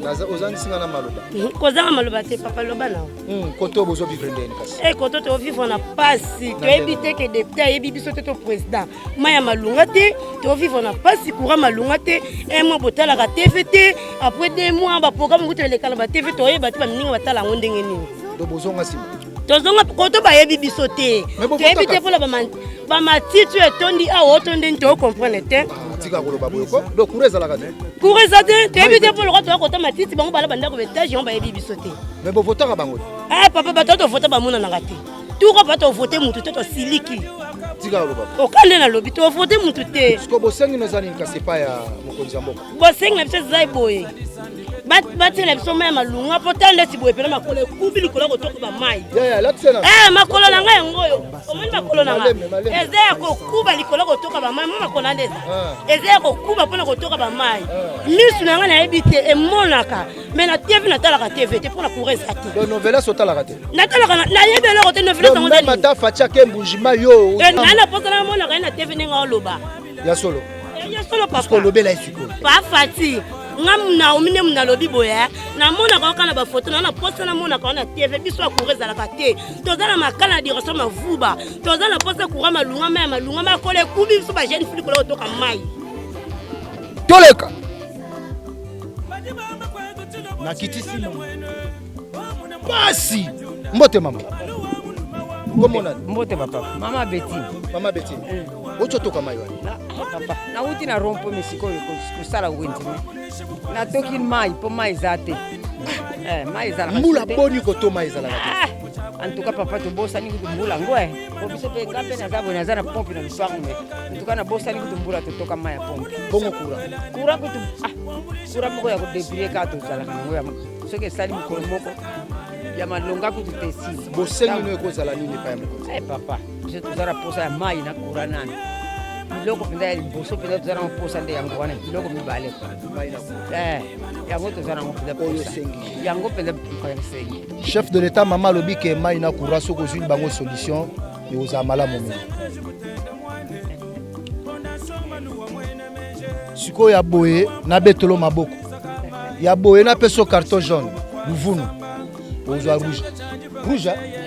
ozangisi nga na maloba kozanga maloba te papa loba na koto bozo vivre ndeni kasi e koto tovivre na pasi toyebi te ke depute ayebi biso te to président mai ya malunga te tovivre na pasi courant malunga te un mois botalaka tv te après deux mois baprogramme kutu eleka na batv toyeba te bamininga batala yango ndenge nini donc bozonga nsima tozonga koto bayebi biso te toyebi te mpona bamatiti oyo etondi awa oto ndeni tocomprendre te ah, tika koloba boye ko donc courant ezalaka te courant eza te toyebi te mpo lokola toya kota matiti bango bala bandako baetage yango bayebi biso te mais bovotaka bango te eh papa bato tovota bamonanaka te tuka pa tovote mutu te tosiliki tika koloba oka nde nalobi tovote mutu te siko bosengi no eza nini kasi epai ya mokonzi ya mboka bosengi na biso eza boye batiela biso mai ya malunga mpo tala ndeti boye mpena makolo ekubi likolo ya kotoko bamai eh, makolo na ngai yango oyo omoni makolo na ngai eza ya kokuba likolo ya kotoka bamai mo makolo na nde eza ah. eza ya kokuba mpona kotoka bamai ah. misu na ngai nayebi te emonaka mais na tv natalaka tv te mpona courant eza te novelas otalaka te natalaka nayebi eloko te novelas yango meme ata faci ake mbujima yo eh, ngai na posa namonaka ye na tv ndenge oloba ya solo eh, ya solo papa olobela ye sikoyo pa fati nga naomi nde nalobi boye eh. namonaka oka na bafoto na na posa namonaka wana tv biso ya courant ezalaka te toza na makala na direction mavuba toza na posa courant malunga mai ya malunga makola ekubi biso bajeune fili kola kotoka mai toleka nakitisi pasi mbote mama kombo nani mbote papa mama beti mama beti oti otoka mai wani papa nauti na rompo me sikoyo kosala wenze natoki mai mpo mai eza te eh, mai ezalaka mbula boni koto mai ezalaka te ah, en tout cas papa tobosani kutu mbula yango e po biso mpe nga mpe naza boye naza na pompe na lupango me en tout cas nabosani kutu mbula totoka mai ya pompe bongo kura kura kutu ah, kura moko ya kodebrie kaka tozalaka nango ya soki esali mokolo moko ya malonga kutu te esili bosengi no ekozala nini epai ya mokonzi eh, papa biso toza na posa ya mai na kura nani biloko mpenza ya liboso mpenza toza nango posa nde yango wana biloko mibale eh, yango toza nango mpenza posa yango mpenza esengi chef de l'état mama alobi ke mai na courant soki ozwili bango solution ekozala malamu mingi sikoyo ya boye nabetolo maboko ya boye napesa carton jaune luvunu ozwa rouge rouge hein?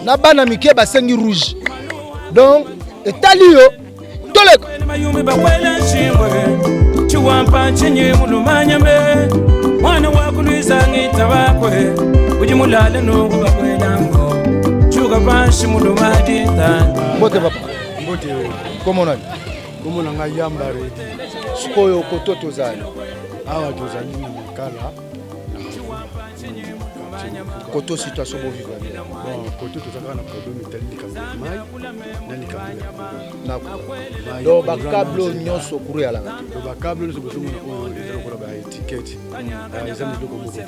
Na bana mike basengi rouge. Donc etali yo toleka. Mayumbi bakwela nshingwe chiwampa chinyi mulumanyame mwana wakulwiza ngita bakwe udi mulale nungu bakwelango chuka panshi mulumadita Mbote papa. Mbote. Kombo nani? Kombo na ngai Yamba Redi. Sikoyo koto tozali. Awa tozali na Makala na Mavuba. Koto situation bovivre bien. Bon, koto toza kaka na problème etali likambo ya mai na likambo ya courant. Na courant. Donc ba câble nyonso courant eyalaka te. Donc ba câble nyonso bozomona oyo eza lokola ba étiquette. Ah, eza na eloko moko te.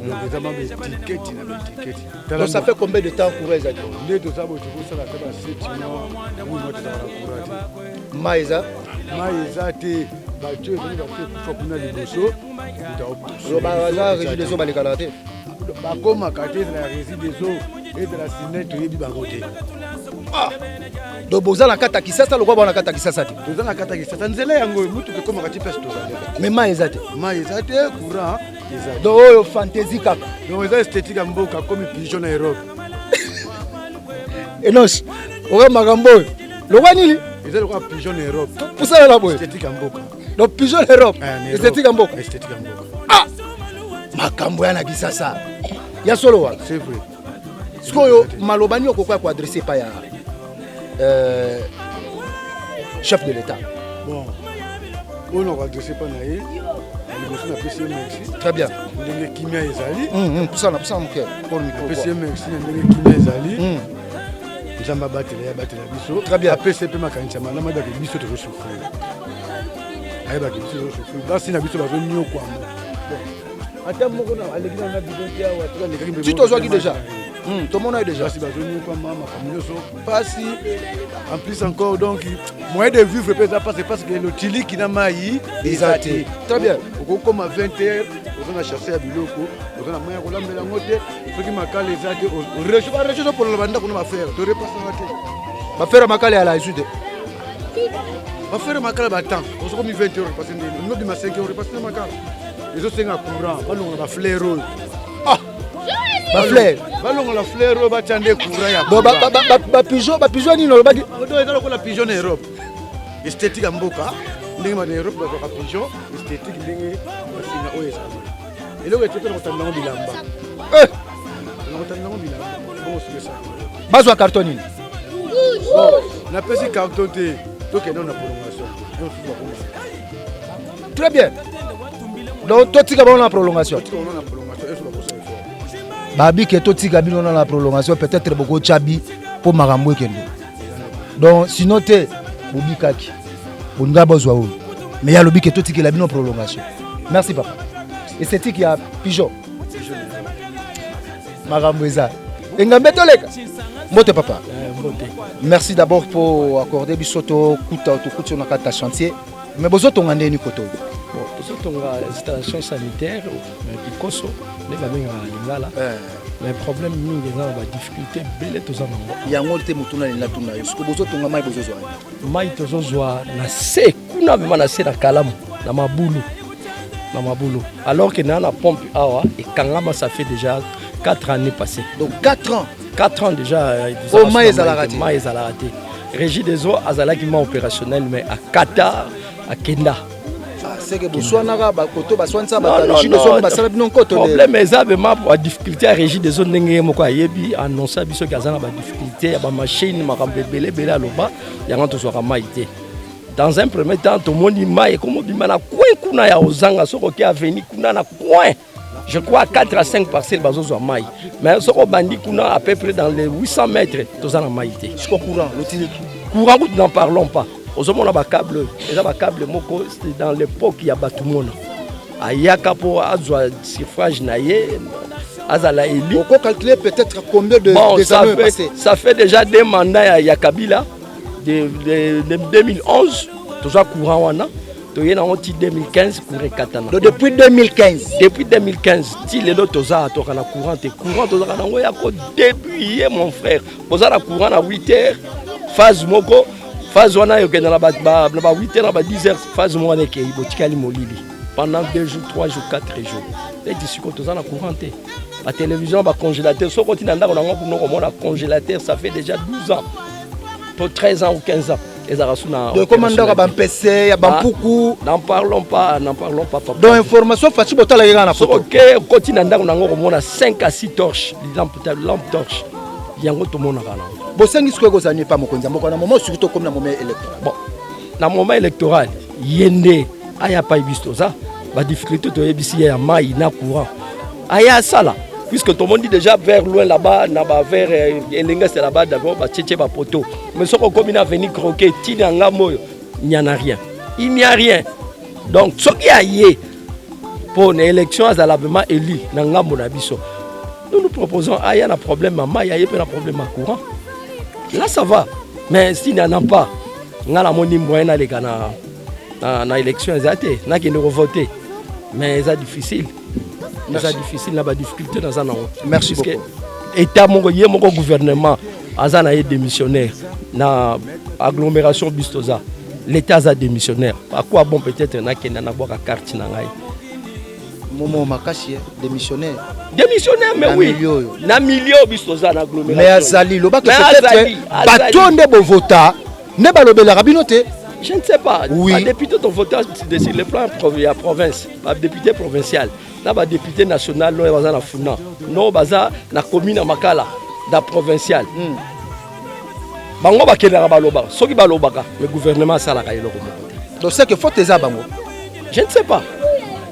Donc eza ma ba étiquette na ba étiquette. Donc ça fait combien de temps courant ezali? Nde toza boye tokosala ata ba 7 mois, 8 mois tozalaka na courant te. Mai eza? Mai eza te. Bato ezali bato ekufa kuna liboso. Baza régie des eaux balekanaka te. Bakomaka te ezala ya régie des eaux ezala sine toyebi bango te. Ah! Donc boza na kati ya Kisasa lokola baza na kati ya Kisasa te. Toza na kati ya Kisasa nzela yango oyo motuka ekomaka ti place tozali. Mais mai eza te. Mai eza te, courant eza te. Donc oyo fantaisie kaka. Donc eza esthétique ya mboka komi pigeon na Europe. Enos, oyo makambo oyo. Lokola nini? Eza lokola pigeon na Europe. Pusana na boye. Esthétique ya mboka. Donc pigeon na Europe. Eh, Esthétique ya mboka. Esthétique ya mboka. Ah! Makambo ya na Kisasa. Ya solo wana. C'est vrai. Sikoyo maloba nini okoki koadresse epai ya euh, chef de l'État? Bon, oyo na koadresse epai na ye na liboso napesi ye merci. Très bien. Ndenge kimia ezali. Pusana, pusana moke. Pour le micro. Napesi ye merci na ndenge kimia ezali. Nzambe abatela ye abatela biso. Très bien. Apesi ye mpe makanisi ya malamu ayebaki biso tozosouffrir. Ayebaki biso tozosouffrir. Basi na biso bazonyokwama. Ata moko na aleki na na bidon te awa soki alekaki mpe Ti tozwaki déjà. Tomona ye déjà. Basi bazonyokwama makambo nyonso pasi. En plus encore donc moyen de vivre mpe eza pasi parce que lotiliki na mai eza te. Très bien. Okokoma 20 heures oza na chasse ya biloko oza na mai ya kolambela yango te soki makala eza te bareseau ezopolola bandako na bafere torepasaka te. Bafere makala ya la esu te. Bafere makala batemps ozokomi 20 heures repase ndeni olingi obima 5 heures repase na makala ezosenga courant balongola baflere oyo. Ah! Baflere balongola fleur oyo batya nde courant ya Donc bapigeon, bapigeon nini olobaki? Donc eza lokola pigeon na Europe. Esthétique ya mboka ndenge ba na Europe bazwaka pigeon esthétique ndenge basinga oyo ezali eloko etoto na kotanda yango bilamba. Eh! Na kotanda yango bilamba bongo soki esala. Bazwa carton nini? Bon, napesi carton te tokende na prolongation. Très bien. Donc totika bango na prolongation. Totika bango na prolongation eso bakosala effort. Babi ke totika bino na prolongation peut-être bokotya bi mpo makambo ekende. Donc sinon te bobikaki bolinga bozwa oyo mais ye alobi ke totikela bino prolongation. Merci papa. Esthétique ya pigeon. Makambo eza engambe toleka. Mbote papa. Mbote. Merci d'abord pour accorder biso tokuta tokuti na kati ya chantier. Mais bozotonga ndeni koto oyo? Bon, tozotonga installation sanitaire kikoso nde babengaka na lingala. Mais problème mingi eza na badifficulté ebele toza nango. Yango te motuna nalinga tuna yo. Sikoyo bozotonga mai bozozwa nini? Mai tozozwa na se kuna mema na se na kalamu na mabulu. Na mabulu. Alors que na na pompe awa ekangama ça fait déjà 4 années passées. Donc 4 ans. 4 ans déjà. Oh, mai ezalaka te. Mai ezalaka te. Régie des eaux azalaki ma opérationnel mais à Qatar, à Kenda. Ah, c'est que boswanaka bakoto baswanisa Non, bato non, régie des eaux non. basala bino nkoto nde. Problème eza vraiment ba difficulté ya régie des eaux ndenge ye moko ayebi annonce biso ke aza na ba difficulté ya ba machine makambo ebele ebele aloba yango tozwaka mai te. Dans un premier temps tomoni mai ekomobima na coin kuna ya ozanga soki oke avenue kuna na coin. Je crois 4 à 5 parcelles bazozwa mai. Mais soki obandi kuna à peu près dans les 800 mètres toza na mai te. Siko courant lotiliki. Courant kutu n'en parlons pas. Ozomona ba câble, eza ba câble moko c'est dans l'époque ya bato mona. Ayaka po azwa suffrage na ye azala élu. Oko calculer peut-être combien de bon, des ça années fait, passées? Ça fait déjà deux mandats ya Kabila de 2011 tozwa courant wana. Toye nango ti 2015 courant ekatana. Donc depuis 2015. Depuis 2015 ti lelo toza toka na courant te. Courant tozaka nango ya ko débrouiller mon frère. Boza na courant na 8 heures phase moko phase wana ekenda na ba, ba, na ba 8 heures na ba 10 heures phase moko wana ekei botikali molili pendant 2 jours 3 jours 4 jours. Neti sikoyo toza na courant te. Ba télévision, ba congélateur. Soki oti na ndako nango kuna, okomona congélateur, ça fait déjà 12 ans to 13 ans ou 15 ans, ezalaka su na. Donc ekoma ndako ya bampese, ya bampuku. N'en parlons pas, n'en parlons pas, papa. Donc information Fatshi, botalaki kaka na soki photo. Oke, okoti na ndako nango, okomona 5 à 6 torches, lampe, lampe torche, yango tomonaka nango. Bosengi sikoyo ekozala nini epa mokonzi ya mboka na moment soki tokomi na moment électoral? Bon, na moment électoral, ye nde aya pai biso toza badifficulté, toyebisi ye ya mai na courant, aya asala, puisque tomoni déjà vers loin là-bas, na ba vers Elengesa là-bas, d'abord batietie bapoto, mais soki okomi na avenue Croquet ntina ngambo oyo, il n'y en a rien, il n'y a rien. Donc soki aye mpo na élection, azala vraiment élu na ngambo na biso, nous nous proposons aya na problème ya mai, aye mpe na problème ya courant, là ça va. Mais s'il n'y en a pas, nga namoni moyen naleka na élection eza te, nakende kovote, mais eza difficile, eza difficile na badifficulté naza nango. Merci. Puisque état moko, ye moko gouvernement aza na ye démissionnaire. Na agglomération biso toza, l'état aza démissionnaire. À quoi bon peut-être nakenda nabwaka carte na ngai? Momo makasi, démissionnaire. Démissionnaire, mais Na oui. milieu oyo. Na milieu biso toza na agglomération. Mais azali lobaka. Mais peut-être azali, azali. Bato nde bovota nde balobelaka bino te. Je ne sais pas. Oui. Badéputé tovota sur le plan ya province, badéputé provincial na badéputé national oyo baza na Funa, no baza na commune ya Makala na provincial. Bango bakendaka, balobaka, soki balobaka, mais gouvernement asalaka eloko moko te. Donc c'est que faute eza bango. Je ne sais pas,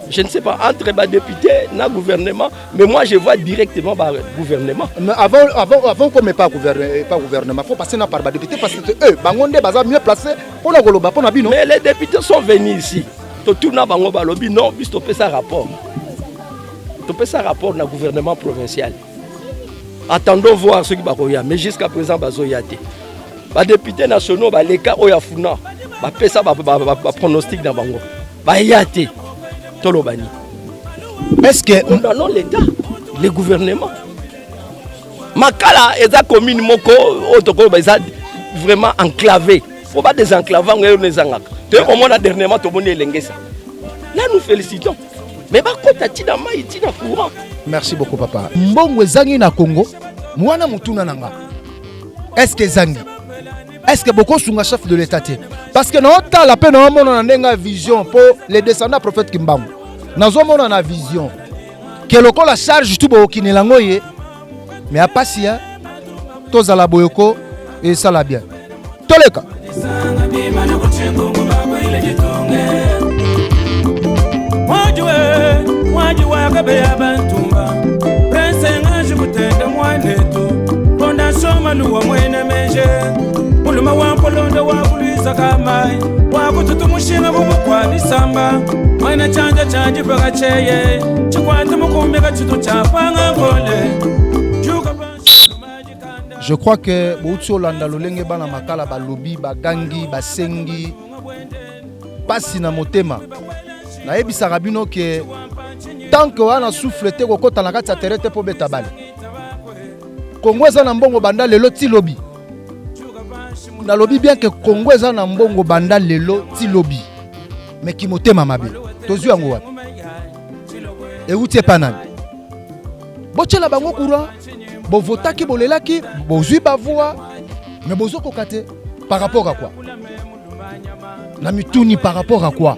je ne sais pas, entre badéputé na gouvernement, mais moi je vois directement ba gouvernement. Mais avant qu'on met pas gouvernement, pas gouvernement, faut passer na par ba député, parce que eux, bango nde baza mieux placé pour koloba pona bino. Mais les députés sont venus ici, totuna bango, balobi non, biso topesa rapport, topesa rapport na gouvernement provincial, attendons voir soki bakoya. Mais jusqu'à présent bazoya te. Badéputé nationaux baleka oyo ya Funa, bapesa bapronostic na bango, baya te. Toloba nini? Est-ce que condamnons l'état, le gouvernement? Makala eza commune moko oyo tokoloba eza vraiment enclavé. Fo badésenclave yango, eyo ezangaka. Toye komona dernièrement, tomoni Elengesa, là nous félicitons, mais bakota ntina mai, ntina courant. Merci beaucoup, papa. Mbongo ezangi na Congo wana, motuna na nga, est ce que ezangi? Est ce que bokosunga chef de l'état te? Parce que naotala mpe naomona na ndenge ya vision, mpo le descendant prophète Kimbangu, nazomona na vision ke lokola charge tu bokokinela yango ye, mais apasi ya tozala boyoko, esala bien toleka. Mwajiwe mwajiwa kabeya bantumba prince ngaji kutenda mwanetu fondation Maluwa mwene menje muluma wa mpolondo wa kulwiza kamai wakututumushinga bubukwa bisamba mwene chanja chajipaka cheye chikwata mukumbika chitu chapanga ngole. Je crois que bouti olanda lolenge bana Makala balobi, bagangi, basengi, pasi na motema. Nayebisaka bino ke tant que wana souffle te, kokɔta na kati ya terrain te mpo beta bale. Kongo eza na mbongo banda lelo ti lobi. Nalobi bien ke Kongo eza na mbongo banda lelo ti lobi, mais kimotema mabe tozwi yango wapi? Euti epa nani? Botiela bango courant. Bovotaki, bolelaki, bozwi bavoix, mais bozokoka te. Par rapport à quoi? Na mituni, par rapport à quoi?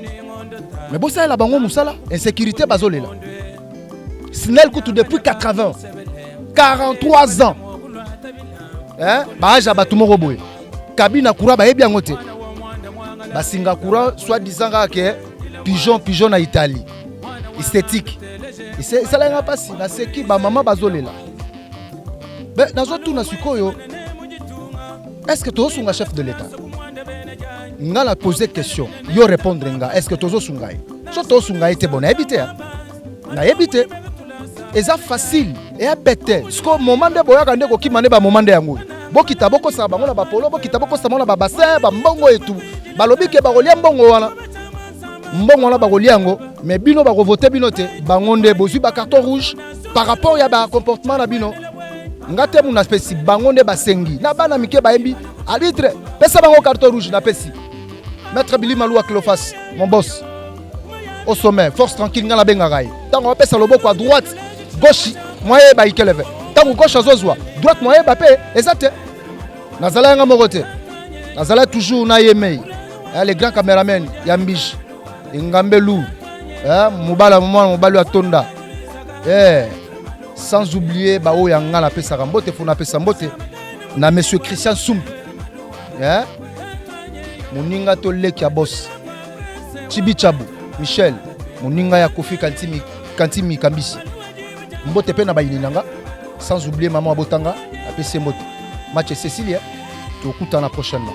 Mais bosalela bango mosala. Insécurité, bazolela. SNEL kutu depuis 80 43 ans, hein? Baage ya bato moko boye, cabine ya courant bayebi yango te. Basinga courant soit disant kaka ke pigeon, pigeon na Italie, esthétique. Esalaki nga mpasi, naseki. Bamama bazolela. Be nazotuna sikoyo, est ce que tozosunga chef de l'état? Nga na pose question, yo répondre nga. Est ce que tozosunga ye? So tozosunga ye te, bon, nayebi te, nayebi te. Eza facile, eya bete. Siko moment nde boyaka nde kokima nde bamoma nde yango oyo. Bokita, bokosaka bango na bapolo, bokita, bokosaka bango na babassin, bambongo etu. Balobi ke bakolia mbongo wana, mbongo wana bakolia yango, mais bino bakovote bino te. Bango nde bozwi bacarton rouge par rapport ya bacomportement na bino. Nga te mu napesi bango nde basengi na bana mike bayembi arbitre pesa bango carton rouge. Napesi maître Bili Maluwa Clofas, mon boss au sommet, force tranquille. Nga nabengaka ye ntango bapesa loboko à droite, gauche. Moyeba ikeleve ntango gauche azozwa droite, moyeba mpe eza te. Nazala yanga moko te, nazala toujours na ye mei, le grand cameraman ya Mbiji Engambe Lourd, mobala mwana mobali oyo atonda, sans oublier baoyo ya nga napesaka mbote. Fo napesa mbote na monsieur Christian Sumbi, moninga to leki ya boss Chibi Chabu Michel, moninga ya Kofi Kantimi, Kantimi Kambisi. Mbote mpe na bayini na nga, sans oublier mama abotanga, apesi ye mbote. Match Cecilia, tokutana prochainement.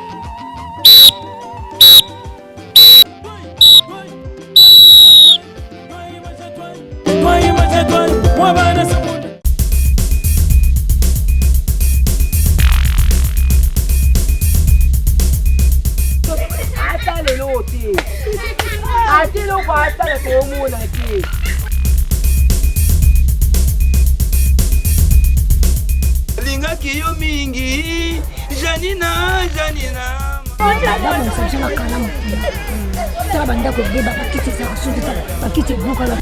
Ata lelo te, ata eloko asala toomona te. Alingaki yo mingi, Janina, Janina. Babongisa biso makala mokili. Tala bandako ebeba, bakiti ezalaka soki, tala bakiti ebukana.